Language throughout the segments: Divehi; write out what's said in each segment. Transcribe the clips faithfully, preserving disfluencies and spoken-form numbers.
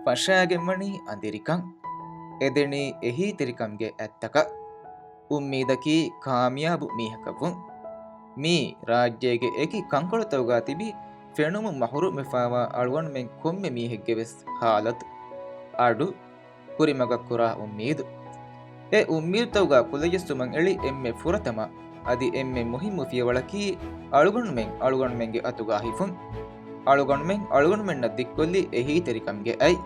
ފަށާގެންވަނީ އަނދިރިކަން. އެދެނީ އެހީތެރިކަމުގެ އަތްތަކަށް. އުއްމީދަކީ ކާމިޔާބު މީހަކަށްވުން. މީ ރާއްޖޭގެ އެކި ކަންކޮޅުތަކުގަ ތިބި ފެނުމުން މަހުރޫމްވެފައިވާ އަޅުގަނޑުމެން ކޮންމެ މީހެއްގެ ވެސް ހާލަތު، އަޑު، ކުރިމަގަށް ކުރާ އުއްމީދު. އެ އުއްމީދުތަކުގަ ކުލަޖެއްސުމަށް އެޅި އެންމެ ފުރަތަމަ އަދި އެންމެ މުހިއްމު ފިޔަވަޅަކީ އަޅުގަނޑުމެން އަޅުގަނޑުމެންގެ އަތުގަ ހިފުން. އަޅުގަނޑުމެން އަޅުގަނޑުމެންނަށް ދިއްކޮށްލި އެހީތެރިކަމުގެ އަތް.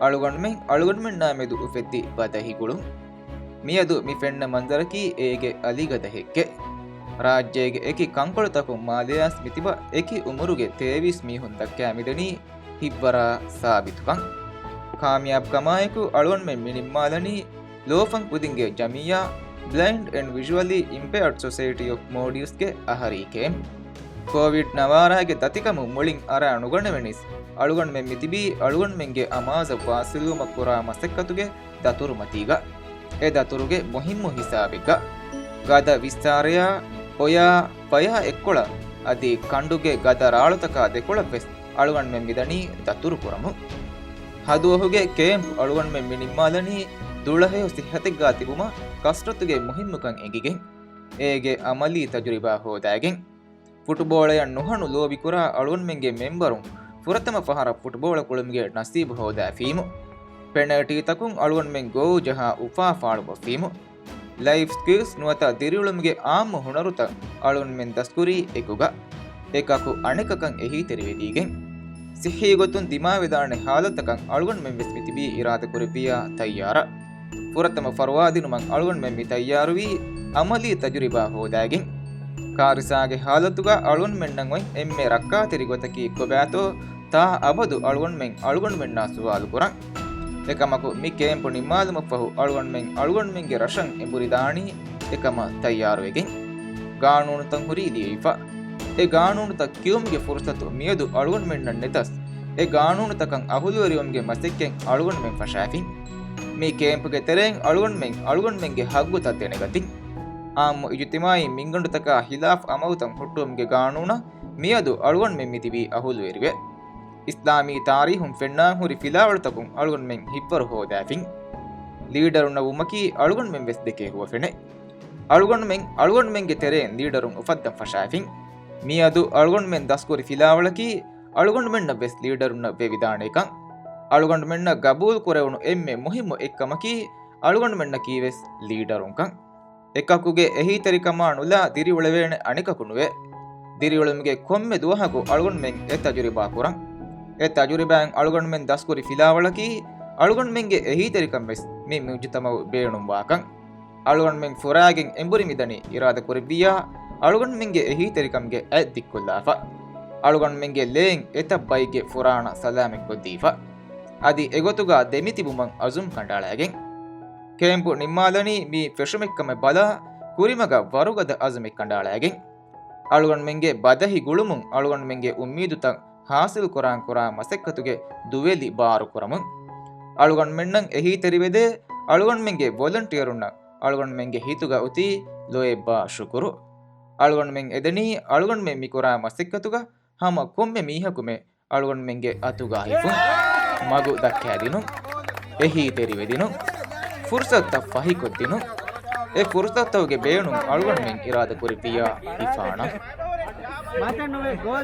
އަޅުގަނޑުމެން އަޅުގަނޑުމެންނާ މެދު އުފެއްދި ބަދަހި ގުޅުން. މިއަދު މި ފެންނަ މަންޒަރަކީ އޭގެ އަލިގަދަ ހެއްކެއް. ރާއްޖޭގެ އެކި ކަންކޮޅުތަކުން މާލެއަސް މިތިބަ އެކި އުމުރުގެ ތޭވީސް މީހުން ދައްކާ މިދަނީ ހިތްވަރާ ސާބިތުކަން. ކާމިޔާބުކަމާއެކު އަޅުގަނޑުމެން މި ނިންމާލަނީ ލޯފަން ކުދިންގެ ޖަމިއްޔާ، Blind and Visually Impaired Society of Maldives ގެ އަހަރީ ކޭމްޕް. ކޯވިޑް ނަވާރާގެ ދަތިކަމުން މުޅިން އަރާ ނުގަނެވެނީސް، އަޅުގަނޑުމެން މިތިބީ އަޅުގަނޑުމެންގެ އަމާޒަށް ވާސިލުވުމަށް ކުރާ މަސައްކަތުގެ ދަތުރުމަތީގަ. އެ ދަތުރުގެ މުހިއްމު ހިސާބެއްގަ. ގަދަ ވިއްސާރަޔާ، އޮޔާ، ފަޔާ އެއްކޮޅަށް އަދި ކަނޑުގެ ގަދަ ރާޅުތަކާ ދެކޮޅަށްވެސް އަޅުގަނޑުމެން މިދަނީ ދަތުރު ކުރަމުން. ހަދުވަހުގެ ކޭމްޕް އަޅުގަނޑުމެން މި ނިންމާލަނީ ދުޅަހެޔޮ ސިއްހަތެއްގާ ތިބުމަށް ކަސްރަތުގެ މުހިއްމުކަން އެނގިގެން، އޭގެ އަމަލީ ތަޖުރިބާ ހޯދާގެން. ފުޓުބޯޅަޔަށް ނުހަނު ލޯބިކުރާ އަޅުގަނޑުމެންގެ މެމްބަރުން ފުރަތަމަ ފަހަރަށް ފުޓުބޯޅަ ކުޅުމުގެ ނަސީބު ހޯދާފީމު. ޕެނަލްޓީތަކުން އަޅުގަނޑުމެން ގޯލް ޖަހާ އުފާ ފާޅުކޮށްފީމު. ލައިފް ސްކިލްސް ނުވަތަ ދިރިއުޅުމުގެ އާއްމު ހުނަރުތައް އަޅުގަނޑުމެން ދަސްކުރީ އެކުގަ. އެކަކު އަނެކަކަށް އެހީތެރިވެދީގެން. ސިއްހީ ގޮތުން ދިމާވެދާނެ ހާލަތަކަށް އަޅުގަނޑުމެން ވެސް މިތިބީ އިރާދަކުރެއްވިއްޔާ ތައްޔާރަށް. ފުރަތަމަ ފަރުވާދިނުމަށް އަޅުގަނޑުމެން މި ތައްޔާރުވީ އަމަލީ ތަޖުރިބާ ހޯދާގެން. ކާރިސާގެ ހާލަތުގަ އަޅުގަނޑުމެންނަށް އޮތް އެންމެ ރައްކާތެރި ގޮތަކީ ކޮބާތޯ ތާ އަބަދު އަޅުގަނޑުމެން އަޅުގަނޑުމެންނާ ސުވާލު ކުރަން. އެކަމަކު މި ކޭމްޕު ނިންމާލުމަށްފަހު އަޅުގަނޑުމެން އަޅުގަނޑުމެންގެ ރަށަށް އެނބުރިދާނީ އެކަމަށް ތައްޔާރުވެގެން. ގާނޫނުތައް ހުރީ ލިޔެވިފަ. އެ ގާނޫނުތައް ކިޔުމުގެ ފުރުސަތު މިއަދު އަޅުގަނޑުމެންނަށް ނެތަސް، އެ ގާނޫނުތަކަށް އަހުލުވެރިވުމުގެ މަސައްކަތް އަޅުގަނޑުމެން ފަށާފިން. މި ކޭމްޕުގެ ތެރެއިން އަޅުގަނޑުމެން އަޅުގަނޑުމެންގެ ހައްގުތައް ދެނެގަތިން. އާއްމު އިޖުތިމާއީ މިންގަނޑުތަކާ ހިލާފް އަމަލުތައް ހުއްޓުވުމުގެ ގާނޫނަށް މިއަދު އަޅުގަނޑުމެން މިތިބީ އަހުލުވެރިވެ. އިސްލާމީ ތާރީހުން ފެންނާން ހުރި ފިލާވަޅުތަކުން އަޅުގަނޑުމެން ހިތްވަރު ހޯދާފިން. ލީޑަރުންނަށް ވުމަކީ އަޅުގަނޑުމެން ވެސް ދެކޭ ހުވަފެނެއް. އަޅުގަނޑުމެން އަޅުގަނޑުމެންގެ ތެރެއިން ލީޑަރުން އުފައްދަން ފަށާފިން. މިއަދު އަޅުގަނޑުމެން ދަސްކުރި ފިލާވަޅަކީ އަޅުގަނޑުމެންނަށް ވެސް ލީޑަރުންނަށް ވެވިދާނޭކަން. އަޅުގަނޑުމެންނަށް ގަބޫލު ކުރެވުނު އެންމެ މުހިއްމު އެއްކަމަކީ އަޅުގަނޑުމެންނަކީ ވެސް ލީޑަރުންކަން. އެކަކުގެ އެހީތެރިކަމާ ނުލާ ދިރިއުޅެވޭނެ އަނެކަކު ނުވޭ. ދިރިއުޅުމުގެ ކޮންމެ ދުވަހަކު އަޅުގަނޑުމެން އެ ތަޖުރިބާ ކުރަން. އެ ތަޖުރިބާއިން އަޅުގަނޑުމެން ދަސްކުރި ފިލާވަޅަކީ އަޅުގަނޑުމެންގެ އެހީތެރިކަން ވެސް މި މުޖުތަމައު ބޭނުންވާކަން. އަޅުގަނޑުމެން ފުރާގެން އެނބުރި މިދަނީ އިރާދަކުރެއްވިއްޔާ އަޅުގަނޑުމެންގެ އެހީތެރިކަމުގެ އަތް ދިއްކޮށްލާފަ. އަޅުގަނޑުމެންގެ ލޭން އެތައް ބައެއްގެ ފުރާނަ ސަލާމަތްކޮށްދީފަ. އަދި އެގޮތުގަ ދެމިތިބުމަށް އަޒުމް ކަނޑައަޅައިގެން. ކޭމްޕު ނިންމާލަނީ މީ ފެށުމެއްކަމަށް ބަލާ، ކުރިމަގަށް ވަރުގަދަ އަޒުމެއް ކަނޑައަޅައިގެން. އަޅުގަނޑުމެންގެ ބަދަހި ގުޅުމުން އަޅުގަނޑުމެންގެ އުއްމީދުތައް ހާސިލްކުރާން ކުރާ މަސައްކަތުގެ ދުވެލި ބާރުކުރަމުން. އަޅުގަނޑުމެންނަށް އެހީތެރިވެދޭ، އަޅުގަނޑުމެންގެ ވޮލަންޓިއަރުންނަށް އަޅުގަނޑުމެންގެ ހިތުގަ އޮތީ ލޯތްބާ ޝުކުރު. އަޅުގަނޑުމެން އެދެނީ އަޅުގަނޑުމެން މިކުރާ މަސައްކަތުގަ ހަމަ ކޮންމެ މީހަކުމެ އަޅުގަނޑުމެންގެ އަތުގަ ހިފުން، މަގު ދައްކާދިނުން، އެހީތެރިވެދިނުން، ފުރުސަތުތައް ފަހިކޮށްދިނުން. އެ ފުރުސަތުތަކުގެ ބޭނުން އަޅުގަނޑުމެން އިރާދަކުރެއްވިއްޔާ ހިފާނަން.